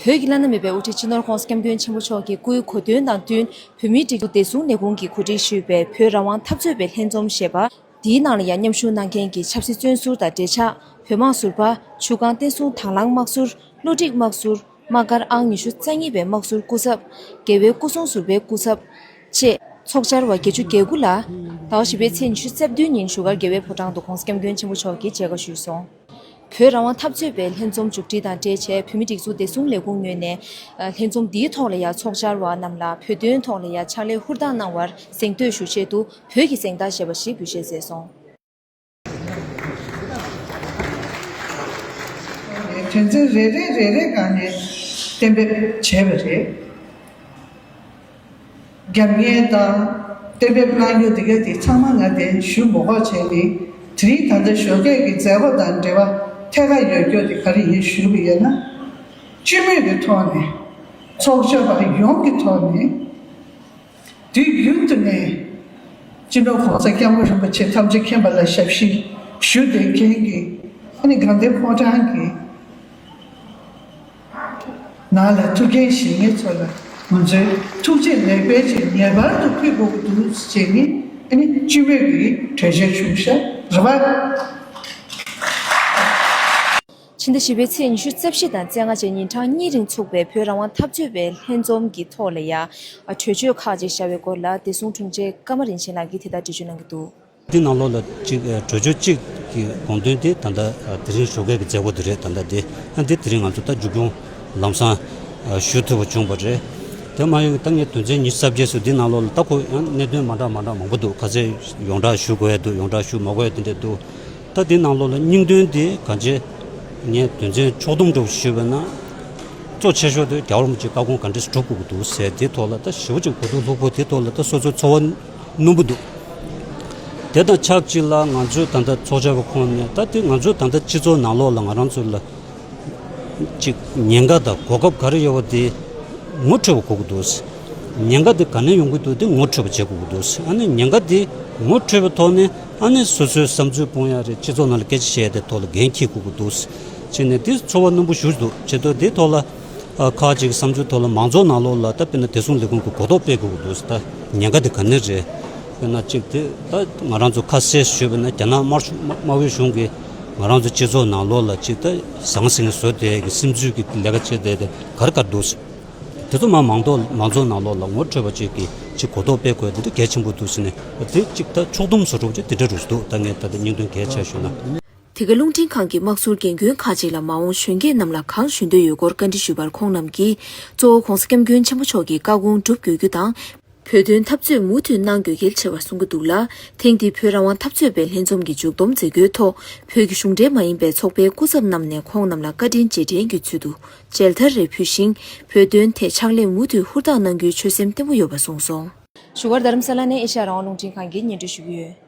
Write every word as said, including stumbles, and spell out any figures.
བོད་ཀྱི་བླ་ན་མེད་པའི་དབུ་ཁྲིད་སྤྱི་ནོར་༸གོང་ས་༸སྐྱབས་མགོན་ཆེན་པོ་མཆོག་གི་སྐུའི་གོ་སྟོན་དང་བསྟུན། བོད་མིའི་སྒྲིག་འཛུགས་བདེ་སྲུང་ལས་ཁུངས་ཀྱིས་གོ་སྒྲིག་ཞུས་པའི་བོད་རང་དབང་འཐབ་རྩོད་པའི་ལྷན་འཛོམས་ཞེས་པ། འདིའི་ནང་ལ་ཡང་མཉམ་ཞུགས་གནང་མཁན་གྱི་ཆབ་སྲིད་བཙོན་ཟུར་དང་འབྲེལ་ཆགས། བོད་དམག་ཟུར་པ། ཆུ་སྒང་བསྟན་སྲུང་དྭང་བླངས་དམག་ཟུར། བློ་སྒྲིག་དམག་ཟུར། དམག་སྒར་ཨང་ཉི་ཤུ་རྩ་གཉིས་པའི་དམག་ཟུར་སྐུ་ཚབ། རྒྱལ་བའི་སྐུ་སྲུང་ཟུར་པའི་སྐུ་ཚབ་བཅས། ཚོགས་བཅར་བ་བརྒྱད་ཅུ་གྱ་དགུ་ལ། ཟླ་བ་བཞི་པའི་ཚེས་ཉི་ཤུ་རྩ་བདུན་ཉིན་བཞུགས་སྒར་རྒྱལ་བའི་ཕོ་བྲང་དུ་༸གོང་ས་༸སྐྱབས་མགོན་ཆེན་པོ་མཆོག་གིས་མཇལ་ཁ་ཞུས་སོང་། བོད་རང་དབང་འཐབ་རྩོད་པའི་ལྷན་འཛོམས་མཇུག་སྒྲིལ་དང་འབྲེལ་བྱས། བོད་མིའི་སྒྲིག་འཛུགས་བདེ་སྲུང་ལས་ཁུངས་ངོས་ནས། ལྷན་འཛོམས་འདིའི་ཐོག་ལ་ཡང་ཚོགས་བཅར་བ་རྣམས་ལ་བོད་དོན་ཐོག་ལ་ཡང་ཕྱག་ལས་ཧུར་ཐག་གནང་བར་གཟེངས་བསྟོད་ཞུ་ཆེད་དུ། བོད་ཀྱི་གཟེངས་རྟགས་ཞེས་པ་ཞིག་འབུལ་བཞེས་མཛད་སོང་། དོན་ཚན་རེ་རེ་རེ་རེ་སྒང་ནས་གཏན་འབེབས་བྱས་པ་རེད། རྒྱབ་གཉེར་དང་གཏན་འབེབས་གནང་རྒྱུ་དེ་ག་དེ་ཚང་མ་ང་དེ་ཞུ་མ་དགོས་བྱས་ནས། དེ་རིང་ད་ལྟ་ཞོགས་ཀས་ཀྱི་མཛད་སྒོ་དང་འབྲེལ་བ་ཐད་ཀར་ཡོད་རྒྱུ་དེ་ག་རེ་ཡིན་ཞུ་གི་ཡོད་ན། སྤྱི་མོས་ཀྱི་ཐོག་ནས་ཚོགས་བཅར་བ་ཡོངས་ཀྱི་ཐོག་ནས། དུས་རྒྱུན་དུ་ནས་སྤྱི་ནོར་༸གོང་ས་༸སྐྱབས་མགོན་རིན་པོ་ཆེ་ཐམས་ཅད་མཁྱེན་པ་ལ་ཞབས་ཕྱི་ཞུ་བསྡད་མཁན་གྱི། ཨ་ནི་དགའ་ལྡན་ཕོ་བྲང་གི་ནང་ལ་ཐུགས་འགན་བཞེས་མཁན་ཚོ་ལ་ང་ཚོས་ཐུགས་རྗེ་ལེགས་སྤེལ་ཅིག་ངེས་པར་དུ་ཕུལ་དགོས་ཀྱི་འདུག་ཅེས་ནི། ཨ་ནི་སྤྱི་མོས་ཀྱི་གྲོས་ཆོད་ཞུ་བཞག་རེད་པ། ཕྱི་ཟླ་བཞི་པའི་ཚེས་ཉི་ཤུ་རྩ་བཞི་དང་རྩ་ལྔ་བཅས་ཉིན་གྲངས་གཉིས་རིང་ཚུགས་པའི་བོད་རང་དབང་འཐབ་རྩོད་པའི་ལྷན་འཛོམས་ཀྱི་ཐོག་ལ་ཡང་གྲོས་ཆོད་ཁག་ཅིག་བཞག་པའི་སྐོར་ལ། བདེ་སྲུང་དྲུང་ཆེ་ཀརྨ་རིན་ཆེན་ལགས་ཀྱིས་དེ་ལྟར་འགྲེལ་བརྗོད་གནང་གི་འདུག། འདི་ནང་ལོགས་ལ་གཅིག་གྲོས་ཆོད་གཅིག་གི་དགོངས་དོན་དེ་ད་ལྟ་དེ་རིང་ཞོགས་ཀས་ཀྱི་མཛད་སྒོ་དེ་རེད། ད་ལྟ་དེ། ཨ། འདི་དེ་རིང་ང་ཚོ་ད་མཇུག་སྐྱོང་ལམ་སང་ཞུ་ཐུབ་པ་བྱུང་བ་རེད། དེ་མ་ཡིན་ད་ངས་དོན་ཚན་ཉི་ཤུ་རྩ་བརྒྱད་སུ་འདི་ནང་ལོགས་ལ་ད་ཁོ་ཡང་གནད་དོན་མ་འདྲ་མ་འདྲ་མང་པོ་འདུག། ག་ཚད་ཡོངས་བསྒྲགས་ཞུ་དགོས་ཡ་འདུག། ཡོངས་བསྒྲགས་ཞུ་མ་དགོས་ཡ་དེ་འདྲ་འདུག། ད་འདི་ནང་ལོགས་ལ་སྙིང་དོན་དེ་གང་ཅི། ངས་དོན་ཚན་ཕྱོགས་བསྡོམས་འདྲ་བོ་ཞུས་པ་ན། གཙོ་ཆེ་ཤོས་དེ་རྒྱལ་བ་རིན་པོ་ཆེའི་བཀའ་དགོངས་ག་འདྲས་སྒྲུབ་དགོས་ཀྱི་འདུག་ཟེར་དེའི་ཐོག་ལ་ད་ཞེ་པོ་ཅིག་གོ་བསྡུར་ལྷུག་པོ་དེའི་ཐོག་ལ་ད་སོ་སོའི་ཚོར་བ་རྣོན་པོ་འདུག། དེ་དང་ཆབས་ཅིག་ལ་ང་ཚོས་ད་ལྟ་ཚོགས་བཅར་བའི་ཁོངས་ནས། ད་དེ་ང་ཚོའི་ད་ལྟ་སྤྱི་ཚོགས་ནང་ལོགས་ལ་ང་རང་ཚོ་ལ་ཅིག་ཉེན་ཁ་དང་གོ་སྐབས་ག་རེ་ཡོད་པ་དེ་ངོ་འཕྲོད་པ་དགོས་ཀྱི་འདུག། ཉེན་ཁ་དེ་ག་ནས་ཡོང་གི་འདུག། དེ་ངོ་འཕྲོད་པ་བྱེད་དགོས་ཀྱི་འདུག། ཨ་ནི་ཉེན་ཁ་དེ་ངོ་འཕྲོད་པའི་ཐོག་ནས། ཨ་ནི་སོ་སོའི་བསམ་ཚུལ་སྤུངས་ཡ་རེད། སྤྱི་ཚོགས་ནང་ལ་སྐད་ཆ་བཤད་ཡ་དེ་ཐོག་ལ་འགན་འཁྱེར་དགོས་ཀྱི་འདུག། བྱས་ནས་དེ་ཚོར་བ་རྣོན་པོ་ཞེ་པོ་འདུག། བྱས་ཙང་དེའི་ཐོག་ལ། ཨ། ཁག་ཅིག་གི་བསམ་ཚུལ་ཐོག་ལ་མང་ཚོགས་ནང་ལོགས་ལ་ད་དཔེར་ན་བདེ་སྲུང་ལས་ཁུངས་ཀྱི་གོ་རྟོགས་སྤེལ་དགོས་ཀྱི་འདུག། ད་ཉེན་ཁ་དེ་ག་ནས་རེད། དཔེར་ན་གཅིག་དེ་ད་ང་རང་ཚོ་ཁ་གསལ་ཞུས་པ་ན། རྒྱ་ནག་དམར་ཤོག་དམར་པོའི་གཞུང་གིས་ང་རང་ཚོ་སྤྱི་ཚོགས་ནང་ལོགས་ལ་ཅིག་ད་ཟང་ཟིང་བཟོ་བསྡད་ཀྱི་སིམ་འཛུལ་གྱི་ལས་ཀ་བྱེད་བསྡད་དེ་ག་རེ་ག་རེ་འདུག། དེ་ཚོ་མ་མང་ཐོག་མང་ཚོགས་ནང་ལོགས་ལ་ངོ་འཕྲོད་པ་ཅིག་གིས་ཅིག་གོ་རྟོགས་སྤེལ་དགོས་དེ་འདྲ་གལ་ཆེན་པོ་འདུག་ཟེར་ནས། དེ་ཅིག་ད་ཕྱོགས་བསྡོམས་བཟོ་འདྲ་བོ་ཅིག་དེ་འདྲ་རུ་འདུག། ད་ངས་ད་ལྟ་སྙིང་དོན་གལ་ཆེ་ཤོས་ན། དེ་ག་རླུང་འཕྲིན་ཁང་གི་དམག་ཟུར་འགན་ཁུར་ཁག་ཅིག་ལ་མ་འོངས་གཞོན་སྐྱེས་རྣམས་ལ་གང་ཞུ་འདོད་ཡོད་སྐོར་བཀའ་འདྲི་ཞུས་པར་ཁོང་རྣམས་ཀྱིས། གཙོ་བོ་༸གོང་ས་༸སྐྱབས་མགོན་ཆེན་པོ་མཆོག་གི་བཀའ་དགོངས་སྒྲུབ་དགོས་རྒྱུ་དང་། བོད་དོན་འཐབ་རྩོད་མུ་མཐུད་གནང་དགོས་གལ་ཆེ་བར་གསུང་གི་འདུག་ལ། ཐེངས་འདིའི་བོད་རང་དབང་འཐབ་རྩོད་པའི་ལྷན་འཛོམས་ཀྱི་མཇུག་བསྡོམས་མཛད་སྒོའི་ཐོག་བོད་ཀྱི་གཞུང་འབྲེལ་མ་ཡིན་པའི་ཚོགས་པའི་སྐུ་ཚབ་རྣམས་ནས་ཁོང་རྣམས་ལ་བཀའ་དྲིན་རྗེས་དྲན་གྱི་ཚུལ་དུ་མཇལ་དར་རེ་ཕུལ་ཞིང་། བོད་དོན་ཐད་ཕྱག་ལས་མུ་མཐུད་ཧུར་ཐག་གནང་རྒྱུའི་ཆོད་སེམས་བརྟན་པོ་ཡོད་པ་གསུངས་སོང་། བཞུགས་སྒར་རྡ་རམ་ས་ལ་ནས་ཨེ་ཤ་ཡ་རང་དབང་རླུང་འཕྲིན་ཁང་གིས་སྙན་སྒྲོན་ཞུ་གི་ཡོད།